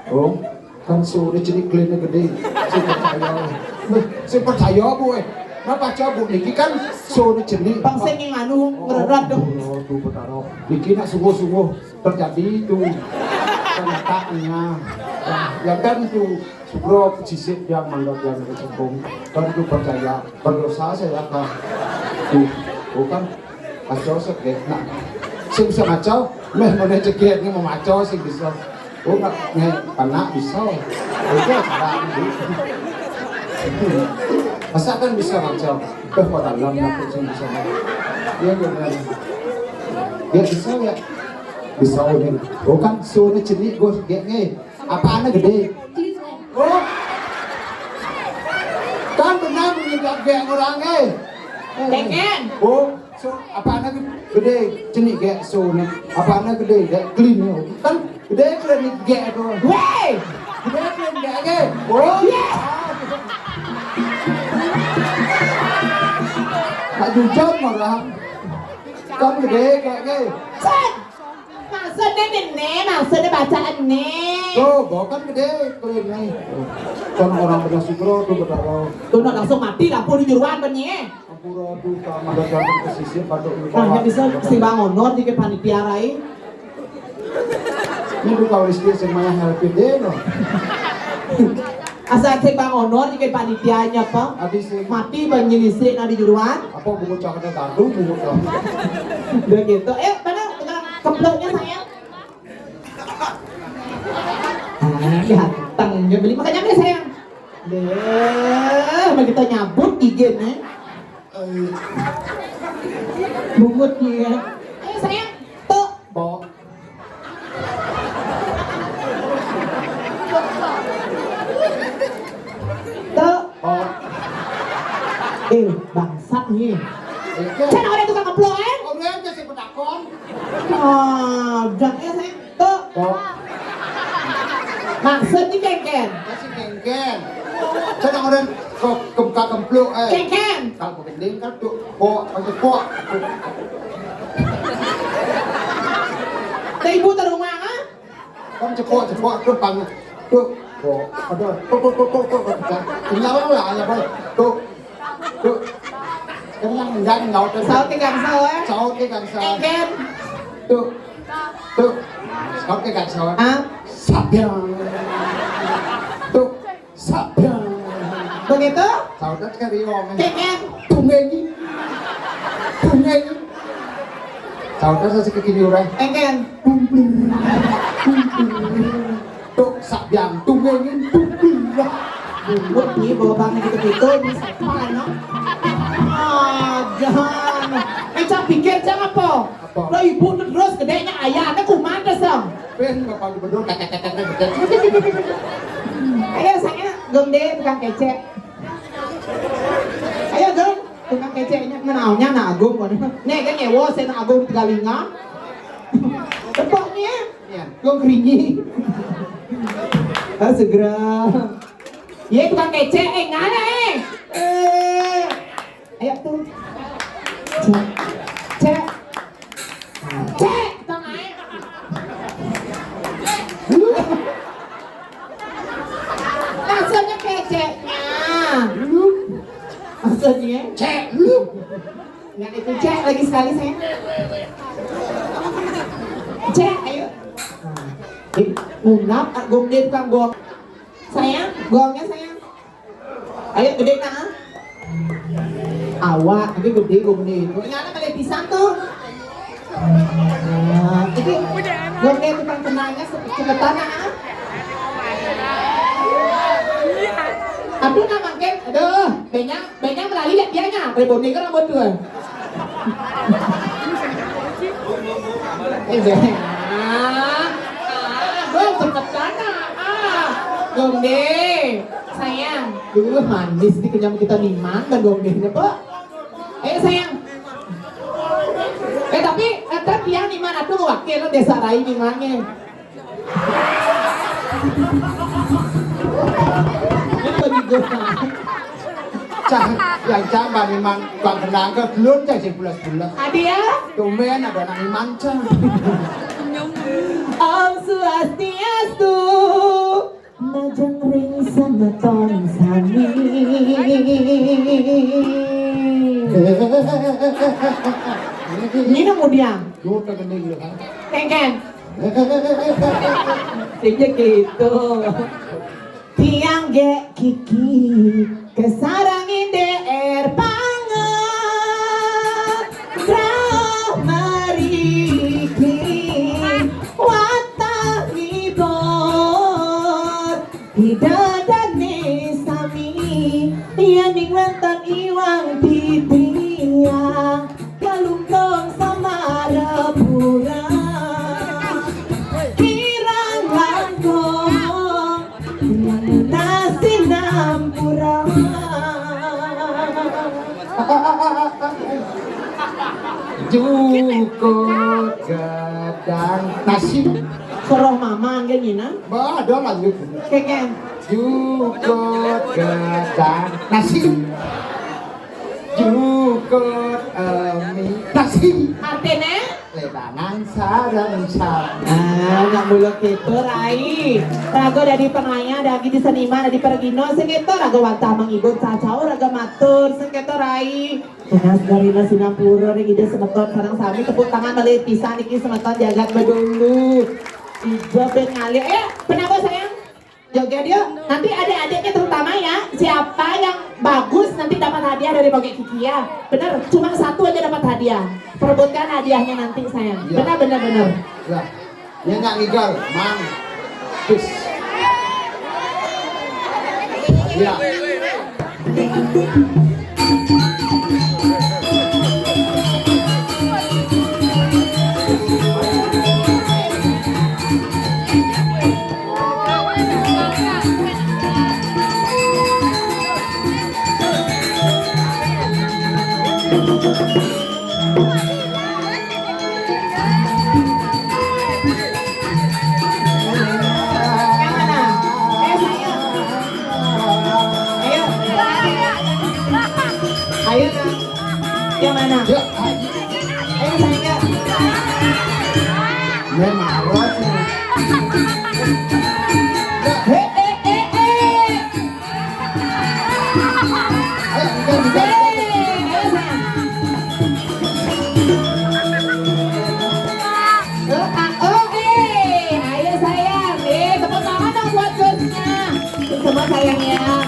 Oh, kan sore jenis klinik gede. Saya percaya. Loh, saya percaya, Bu, eh. Kenapa coba niki kan sore jenis? Bang, saya yang anu, ngererat dong. Oh, tuh, Betara. Niki nak sungguh-sungguh terjadi itu. Kenyataannya. Ya kan itu. Sugro pesisik yang mandat yang kesempung. Tentu percaya, berdosa saya kan. Tuh, bukan kacau segek. Nah, sing bisa kacau, meh mana cegek ni mau kacau sing bisa. Oh, nak, nih, anak bisa. Oke, cara ini. Masa kan bisa kacau? Beh, kok dalam nak sing bisa. Iya, benar. Ya, bisa ya. Bisa, oh, ni. Oh, kan, so ni cenik, gue segek ni. Apa anak gede? Oh. Kan benar bunyi gak orang, eh. Eh. Kengken. Oh, so, apa anak gede? Cenik gak so ni. Apa anak gede? Gak clean ni. Kan gede clean ni gak tu. Weh. Gede clean gak, gak. Oh. Yes. Tak jujur orang. Kan gede gak, gak. Set. Maksudnya ni, ni, maksudnya bacaan ni. Tuh, bawa kan gede, clean ni. Kan orang bedah sugro tuh bedah. Tuh, nak langsung mati lampu di juruan bunyi, eh. Ampura tuh, tak ada ganteng pesisir, batuk lupa. Nah, yang bisa si Bang Onor di panitia rai. Ini bukan listrik semuanya happy day, no. Asal cek Bang Onor, jika panitianya apa? Habis sih. Mati banjir listrik nak di juruan. Apa bungut caketnya tandu, bungut kamu? Udah gitu. Eh, mana tukang kemploknya, sayang? Ah, ganteng. Dia beli, makanya beli, sayang. Deh, begitu nyabut gigi nih. Eh. Bungut dia. Ayo, sayang. Tuh. Bo. Tuh. Oh. Eh, bangsat ni. Itu. Kan orang tukang ngeplok, eh? Orang yang kasih petakon. Ah, udah ya, sayang. Tuh. Oh. Maksudnya kengken. Kasih kengken. Kan orang kok kemka kemplok, eh. Kengken. Kalau gending kan tuh, kok, pakai kok. Tuh, ibu di rumah, ah? Kan cepok, cepok, tuh, pang, tuh, kok, aduh, tuh, tuh, tuh, tuh, tuh, tuh, tuh. Kenyal lah, ya, Bang. Tuh, tuh. Kenyang, enggak, enggak, tuh. Saut ke gang saut, eh? Saut ke gang saut. Engken. Tuh, tuh. Saut ke gang saut. Ah? Sabian. Tuh. Sabian. Begitu? Saudat kari wong. Kengken. Tunggengi. Tunggengi. Saudat sasi kekini ora. Engken. Tumplir. Tumplir. Tuk sabian tunggengi tumplir. Bungut ni bawa bang gitu-gitu, ni siapa, no? Ah, jangan. Cang pikir, Cang, apa? Apa? Lo ibu tu terus gedenya ayah, ada kuman tu, Sang. Pin, bapak gubernur, kakak-kakak, kakak. Ayo, saya Gong Dé tukang kecek. Ayo, Gong, tukang keceknya, menaunya nak Agung, kan? Nih, kan nyewa saya nak Agung tiga linga. Tepoknya, iya. Gong keringi. Ah, segera. Iya, tukang kecek, eh, ngana, eh. Eh. Ayo tuh. Cek. Cek. Cek. Tong ae. Maksudnya keceknya. Maksudnya? Cek. Nggak itu, Cek. Lagi sekali, saya. Cek, ayo. Nah, eh, ngungap, ah, gong dia tukang gong. Sayang, gongnya, sayang. Ayo, gede, nah. Awak, tapi gede, gede. Ini ada balik pisang tuh. Nah, itu gede tukang kenanya se-, cepetan, ah. Aduh, nah, makin, aduh, banyak, banyak melalui ya, dia nya. Rebonding kan rambut tuh. Eh, Bang. Ah, ah, Bang, cepetan, ah. Ah, Gong Dé. Sayang. Duh, manis nih, kenyang kita niman, Bang Gong Dé, apa? Ayo, sayang. Eh, tapi, eh, kan dia niman, aduh, wakil lo desa Rai nimannya. Ini bagi gue. Cang, yang cang bani mang bang kenang ke belum cang sing pulas-pulas. Adi ya? Tumben ada anak iman cang. Om Swastiastu. Majeng ring semeton sami. Ini nang mudiang. Yo, tak gending lu, kan? Kengkeng. Sing gitu. Tiang gek kiki kesarang inde er pangan rauh meriki watah ngibor ida dane sami yaning wonten iwang titiang kalungkung samarepura kirang langkung. Nasi nampura. Jukut gedang nasi. Soroh maman kan, Nina? Bah, ada lanjut. Keken. Jukut gedang nasi. Jukut emi nasi. Artinya? Lebangan sareng sami. Ah, nak muluk gitu, Rai. Raga dadi penaya, dadi seniman, dadi pergino, sing gitu raga wantah menghibur, cacau raga matur, sing gitu, Rai. Tunas dari Mas Sinampura ring ida semeton sareng sami, tepuk tangan malih pisan niki semeton jagat bedulu. Ijo ben ngalih. Eh, kenapa sayang? Joget yuk. Nanti adik-adiknya terutama ya, siapa yang bagus nanti dapat hadiah dari Bogek Kiki ya. Bener, cuma satu aja dapat hadiah. Perebutkan hadiahnya nanti sayang. Iya. Benar, benar, benar. Ya. Ya nggak ngigal, man. Pis. Ya. Yang mana? Eh, saya. Ayo. Ayo, Nak. Yang mana? Yuk. Ayo, saya. Ya, marah sih. Hei, eh, eh, eh. Ayo, bukan, bukan, bukan. Doa, oh, eh, ayo sayang, eh, tepuk tangan dong buat Josnya. Semua sayangnya.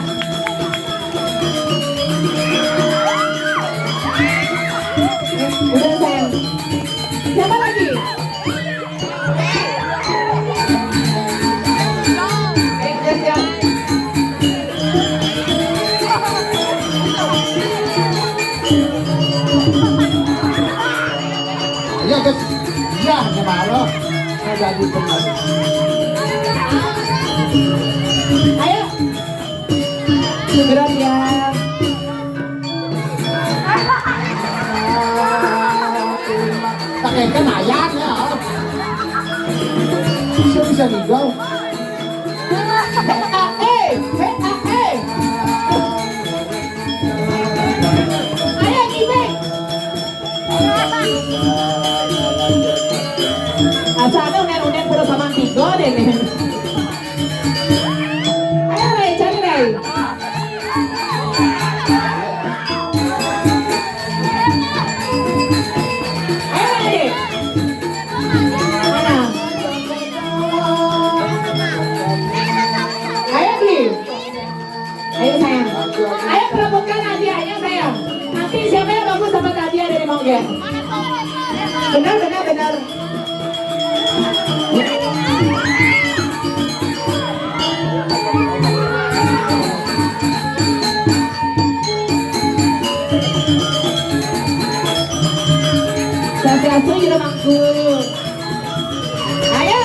Udah sayang. Siapa lagi? Hanya malu. Saya jadi benar. Ayo. Segera ya. Tak kayak kan ayam ya. Bisa bisa nih, Bro. Ayo, Ibe. Asa ada unen-unen pura sama tiga deh nih. Ayo, Ray, cari, Ray. Ayo, Ray. Mana? Ayo, Bli. Ayo, sayang. Ayo, perebutkan hadiahnya, sayang. Nanti siapa yang bagus dapat hadiah dari Mongge. Benar, benar, benar. Swastiastu, jero mangku. Ayo.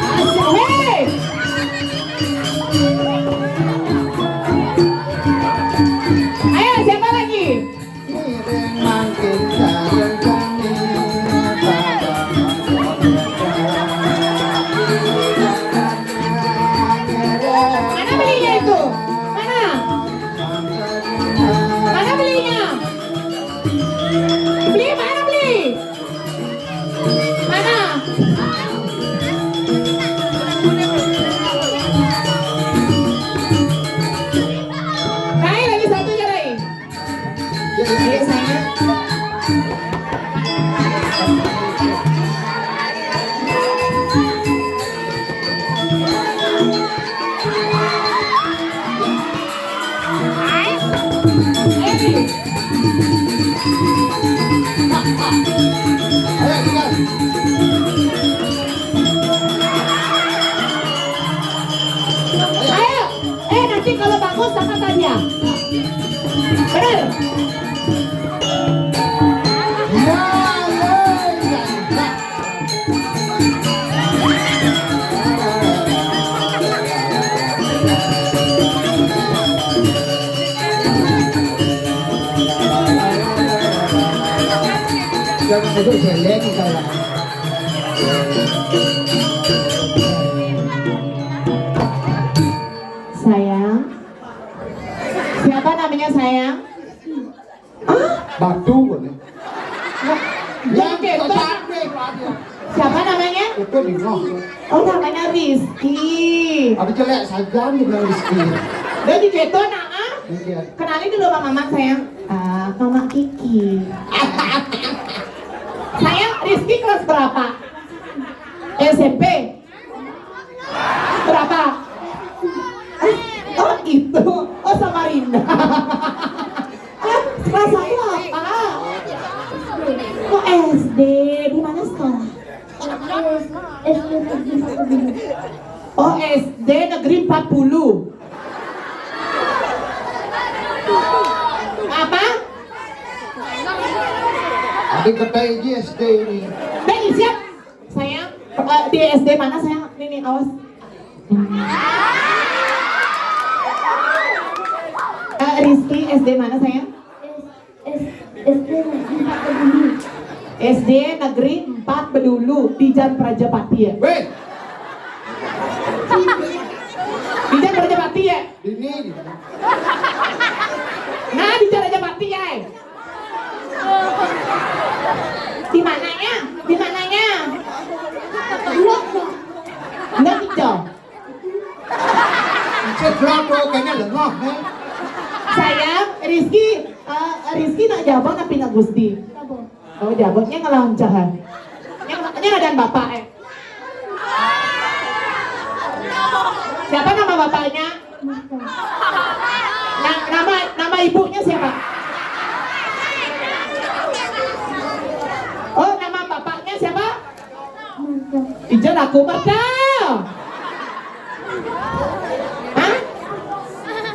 Asik, hei. Ayo, siapa lagi? Mana belinya itu? Mana? Mana belinya? Beli mana, beli? Mana? Rai, lagi satu ya, Rai. Iya, sayang. Ayo, ayo. Eh, nanti kalau bagus dapat hadiah. Benar. Ya, ya, ya. Jangan duduk jelek kita ya. Sayang. Siapa namanya, sayang? Hah? Batu, boleh. Jadi ketok. Siapa namanya? Itu di noh. Oh, namanya Rizky. Tapi jelek saja nih bilang Rizky. Udah di ketok, nah, ah? Iya. Kenalin dulu sama Mamak, sayang. Ah, Mamak Kiki. Sayang, Rizky kelas berapa? S M P. Berapa? Eh, oh, itu. Oh, Samarinda. Ah, kelas satu apa? Oh, S D. Di mana sekolah? S D Negeri empat Bedulu. Oh, S D Negeri empat puluh. Apa? Adik kata ini S D ini. Dek, siap. Sayang, eh, di S D mana, sayang? Nih, nih, awas. Eh, Rizky, S D mana, sayang? S-, S-, S D Negeri empat Bedulu. S D Negeri empat Bedulu, di Jan Prajapati ya? Weh. Di Jan Prajapati ya? Ini. Nah, di Jan Prajapati ya, eh? Di mananya? Di mananya? Enggak, enggak. Cedrot tuh, kayaknya lengah, eh. Sayang, Rizky, eh, Rizky nak Jabon apa nak Gusti? Jabon. Oh, Jabon, nya ngelancahan. Nya, nya ngadan bapak, eh. Siapa nama bapaknya? Na-, nama, nama ibunya siapa? Oh, nama bapaknya siapa? Ijo aku merdal. Hah?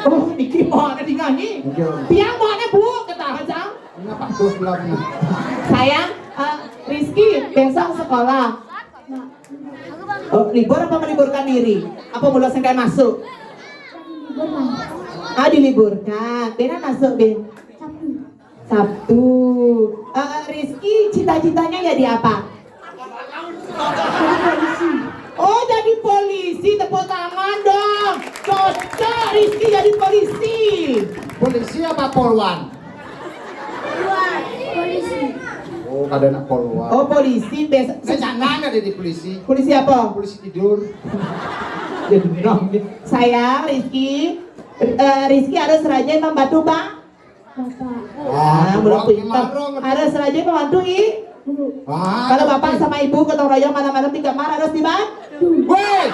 Oh, di Di mana di ngani? Oke. Tiang mana bu? Ketahan sang. Ngapa tuh bilang? Sayang, eh, Rizky besok sekolah. Oh, libur apa meliburkan diri? Apa mula sing kayak masuk? Ah, diliburkan. Bena masuk, Ben. Sabtu. Eh, eh, Rizky cita-citanya jadi apa? Oh, jadi polisi. Tepuk tangan dong. Cocok Rizky jadi polisi. Polisi apa polwan? Polisi. Oh, kada nak polwan. Oh, polisi. Biasa. Saya jangan ada di polisi. Polisi apa? Polisi tidur. Jadi dong. Sayang, Rizky. Eh, Rizky harus rajin membantu Bang. Bapak. Wah, belum pintar. Harus rajin membantu i. Wah. Kalau bapak sama ibu gotong royong malam-malam di kamar harus dibantu. Woi.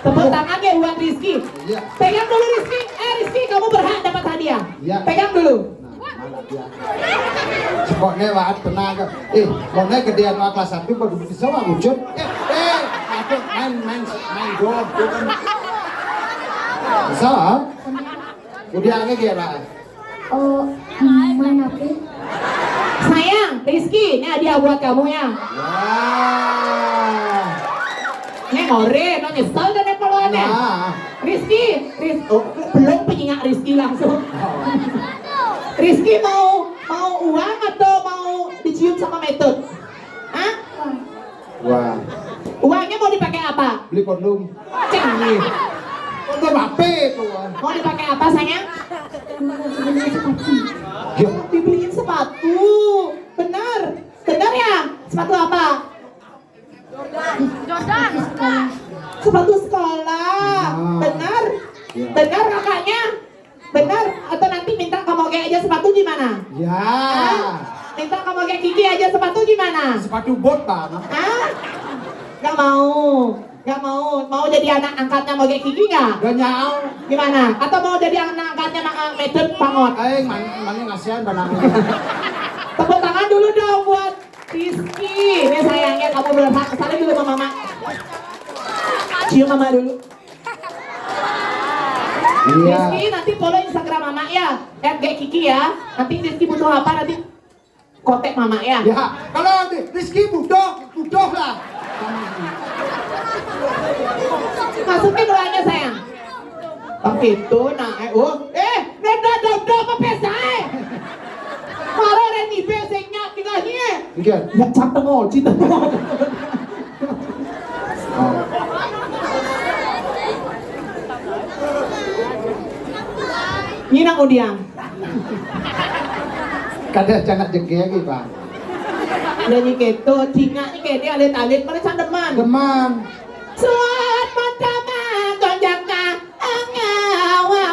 Tepuk tangan ya buat Rizky. Iya. Pegang dulu Rizky. Eh Rizky, kamu berhak dapat hadiah. Iya. Pegang dulu. Nah, mana dia? Kok ne waat tenang. Eh, kok ne gedean wa kelas satu baru bisa wa wujud. Eh, eh, aduh, main, main, main golf, bukan. Bisa, ah? Udah, ini dia lah. Oh, main apa? Sayang, Rizky, ini hadiah buat kamu ya. Wah. Ini ngore, no nyesel dan apa lo aneh? Nah. Rizky, Riz, oh, belum penyingak Rizky langsung. Oh. Rizky mau mau uang atau mau dicium sama Metut? Hah? Wah. Uangnya mau dipakai apa? Beli kondom. Cengih. Kondom apa itu? Mau dipakai apa, sayang? Ya. Dibeliin sepatu. Benar. Benar ya? Sepatu apa? Jordan. Sepatu sekolah. Nah. Benar? Ya. Benar kakaknya? Benar? Atau nanti minta kamu kayak aja sepatu gimana? Ya. Hah? Minta kamu kayak Kiki aja sepatu gimana? Sepatu bot, Bang. Hah? Gak mau. Gak mau. Mau jadi anak angkatnya mau kayak Kiki gak? Gak nyau. Gimana? Atau mau jadi anak angkatnya Mang Metut Pangot? Eh, mana, mana ngasihan barang. Tepuk tangan dulu dong buat Rizky. Ini sayangnya kamu berhak. Salim dulu sama mama. Cium mama dulu. Iya. Rizky, nanti follow Instagram mama ya. At G Kiki ya. Nanti Rizky butuh apa nanti kontak mama ya. Ya, kalau Rizky butuh, butuh lah. Masukin doanya sayang. Tapi itu nah, eh, oh, eh, nenda dong apa pesae? Maro reni be sing nyak tinggal hie. Iya. Ya cak tengol, cita tengol. Oh. Nyi nang udiang. Kada cangak jegeg, Bang. Nyanyi keto, cingak ni kene alit-alit, mana cang deman. Deman. Suat mata mah gonjak ka angawa.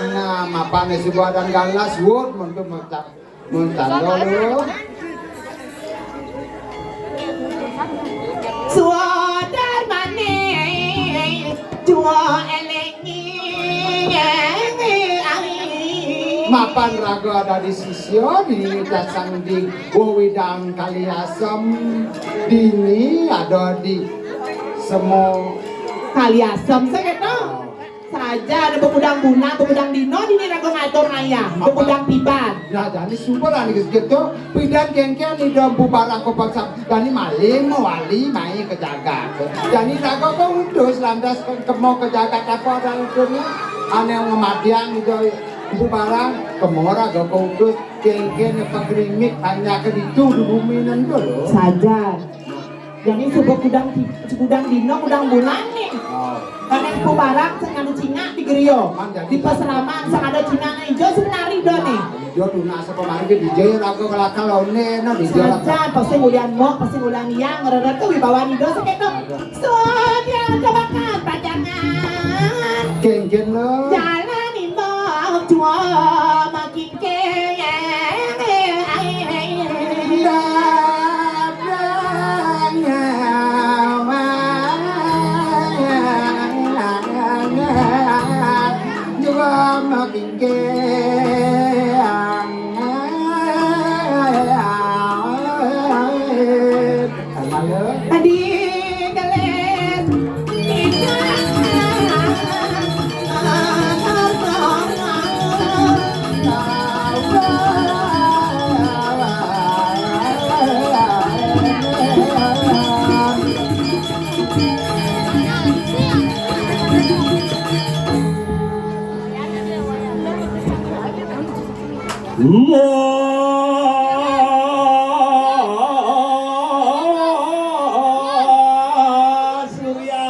Nah, mapan ni si buadan galas, wut, mun tu macam Mun tanda lu. Suadar manis, jua elengi. Mapan raga ada di sisia, di dasang di wewidang Kali Asem, dini ada di semo Kali Asem, saya kata. Saja ada pepudang bulan, pepudang dino, dini raga ngatur ngayah, pepudang tiban. Ya, jani suba lah ni gitu. Pidan kengkeng ni dah bubar aku paksa. Jani maling mawali mai ke jagat. Jani raga ke utus lantas ke, ke mau ke jagat apa ada utusnya. Ane ngemadiang itu bubaran, ke mau raga ke utus. Kengkeng ni pagrimik hanya ke ditu di bumi nendo lo. Saja. Jadi suba kudang ti-, kudang dino, kudang bulan ni. Oh. Karena ibu barang sing anu cingak di gerio. Man, jadi di paseraman sing ada cingak na ijo sebenari do ni. Ijo tuna sapa mari ke D J raga kelakar lawan ni, no, D J lah. Saja, pasti ngulian mok, pasti ngulian yang, ngereret tu wibawa ni do seketok. Aduh. Sudah ada makan pajangan. Kengkeng lo. Jalan imbang jua makin Adi galet. Mo Surya.